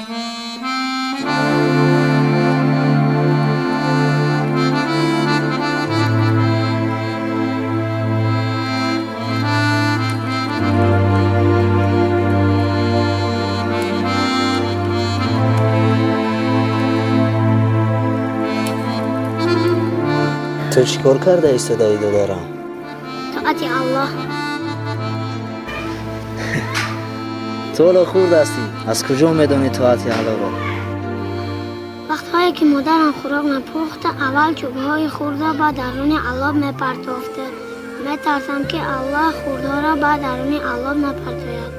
Ту чӣ кор карда истодаӣ, додарам? Тоати Аллоҳ. Ту ҳоло хурд ҳастӣ, аз куҷо медонӣ тоати Аллоҳро? Вақтҳое ки модарам хӯрок мепухта, аввал чӯбҳои хурдро ба даруни аллоб мепартофта. Метарсам, ки Аллоҳ хурдҳоро ба даруни аллоб напартояд.